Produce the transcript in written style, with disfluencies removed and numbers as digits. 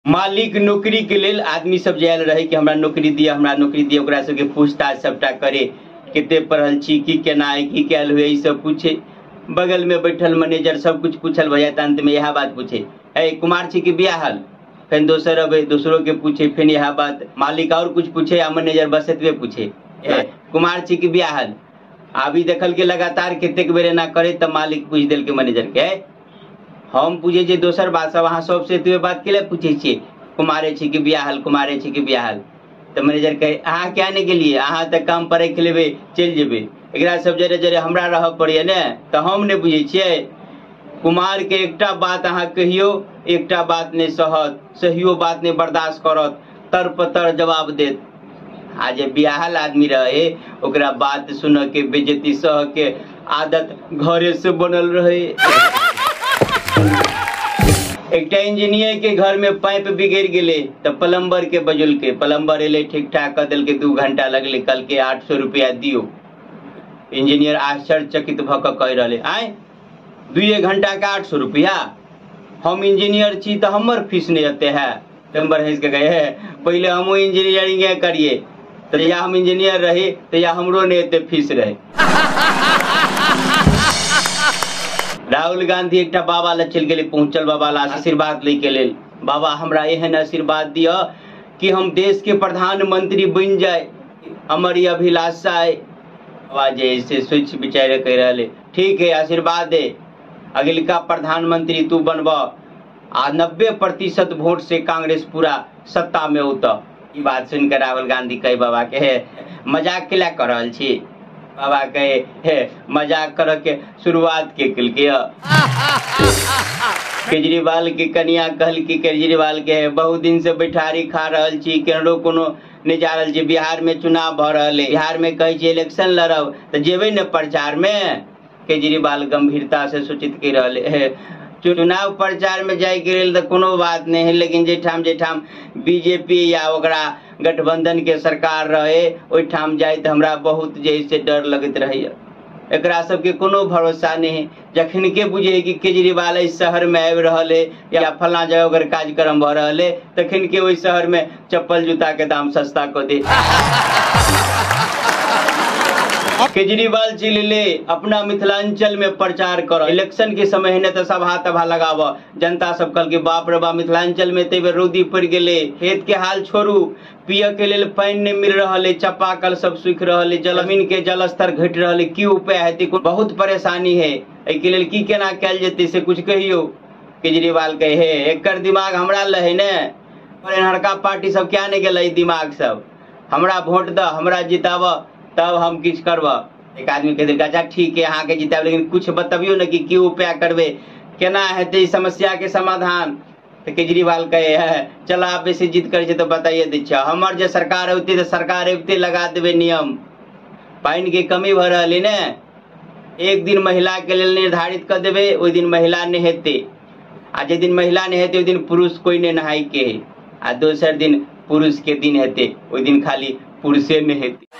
मालिक नौकरी के लेल आदमी सब जे आयल रहे कि हमरा नौकरी दिअ, हमरा नौकरी दिअ, ओकरा सबके पूछताछ सबटा करे, कते पढ़ल छी, की केना है, की कयल हुए, ई सब पूछे। बगल में बैठल मैनेजर सब कुछ पूछल भऽ जायत, अंत में इएह बात पूछे, ए कुमार छी कि बियाहल? फेन दोसर अबे, दोसरो के पूछे, फेन इएह बात। मालिक और कुछ पूछे आ मैनेजर बस एतबे पूछे, ए कुमार छी कि बियाहल? अभी देखल के लगातार कतेक बेर एना करे तऽ मालिक पूछि देलकै मैनेजर के, हम पूछे छियै दोसर बात सब, अहाँ सबसे एतबे बात के लिए पूछे छियै, कुमारे छी कि बियाहल, कुमारे छी कि बियाहल? तऽ मैनेजर कहे, अहाँ क्या नहि गेलियै, अहाँ तऽ काम पर राखि लेबै, चलि जेबै, एकरा सब जरे जरे हमरा रहऽ पड़ैया ने, तऽ हम नहि बुझै छियै। कुमार के एकटा बात अहाँ कहियौ, एकटा बात नहि सहत, सहियो बात नहि बर्दाश्त करत, तर पतर जवाब देत। आ जे बियाहल आदमी रहे ओकरा बात सुनऽ के, बेइज्जती सह के आदत घरे से बनल रहे। एकटा इंजीनियर के घर में पाइप बिगड़ गेले तऽ प्लम्बर के बजौलकै, प्लम्बर एले, ठीक ठाक कऽ देलकै, 2 घंटा लगले, कहलकै 800 रुपया दियौ। इंजीनियर आश्चर्यचकित भऽ कऽ कहि रहलै, आँय 2 घंटा के 800 रुपया? हम इंजीनियर छी तऽ हमर फीस नहि एते है। प्लम्बर हँसि कऽ कहे, हे पहिले हमहूँ इंजीनियरिंगे करिए, तऽ जहिया हम इंजीनियर रही तहिया हमरो नहि एते फीस रहे। राहुल गांधी एकटा बाबा लग चलि गेलै, पहुँचल बाबा लग आशीर्वाद लै के लेल, बाबा हमरा एहन आशीर्वाद दिअ कि हम देश के प्रधानमंत्री बनि जाय, हमर ई अभिलाषा है। बाबा जे से सोचि विचारि कहि रहल है, ठीक है आशीर्वाद दे, अगिलका प्रधानमंत्री तू बनब आ 90% वोट से कांग्रेस पूरा सत्ता में औत। ई बात सुनि कऽ राहुल गांधी कहे बाबा के, हे मजाक के लए कऽ रहल छी? बाबा कहे, हे मजाक करऽ के शुरुआत के केलकै। केजरीवाल के कनिया कहलकी केजरीवाल के, हे बहुत दिन से बैठारी खा रहल छी, केहनो कोनो नहि जा रहल छी, बिहार में चुनाव भऽ रहल है, बिहार में कहै छी इलेक्शन लड़ब तऽ जेबै ने प्रचार में? केजरीवाल गंभीरता से सूचित कहि रहल है, चुनाव प्रचार में जाय के लेल तऽ कोनो बात नहि है, लेकिन जाहिठाम जाहिठाम बीजेपी या ओकरा गठबंधन के सरकार रहे ओहिठाम जाय तऽ हमरा बहुत जे से डर लगैत रहैया। एकरा सबके कोनो भरोसा नहि है, जखन के बुझे कि केजरीवाल एहि शहर में आबि रहल है या फलां जगह ओकर कार्यक्रम भऽ रहल है, तखन के ओहि शहर में चप्पल जूता के दाम सस्ता कऽ दे। केजरीवाल जी ले अपना मिथिलांचल में प्रचार कर, इलेक्शन के समय है तो सभा तभा लगाव, जनता सब कहलकै बाप रे बाप मिथिलांचल में एते बेर रौदी पड़ि गेलै, खेत के हाल छोड़ू, पिय के लेल पानि नहि मिल रहल है, चापाकल सब सूखि रहल है, जमीन के जलस्तर घटि रहल है, की उपाय हेतै, बहुत परेशानी है, एहिके लेल की केना कयल जेतै से कुछ कहियौ। केजरीवाल कहे, हे एकर दिमाग हमरा लए है ने, पर एहनका पार्टी सब क्या नहि गेलै दिमाग सब, हमरा वोट दऽ हमरा जिताब तब हम किछु करब। एक आदमी कहि देलकै, अच्छा ठीक है अहाँके जिताब, लेकिन कुछ बतबियौ ने कि की उपाय करबै, केना हेतै ई समस्या के समाधान। तऽ केजरीवाल कहे, है चल आप बेसी जिद करै छियै तऽ बताइए दै छियै, हमर जे सरकार औतै तऽ सरकार अबिते लगा देबै नियम। पानि के कमी भऽ रहल है ने, एक दिन महिला के लेल निर्धारित कऽ देबै, ओहि दिन महिला नहेतै, आ जे दिन महिला नहेतै ओहि दिन पुरुष कोइ नहि नहाय के है, आ दोसर दिन पुरुष के दिन हेतै, ओहि दिन खाली पुरुषे नहेतै।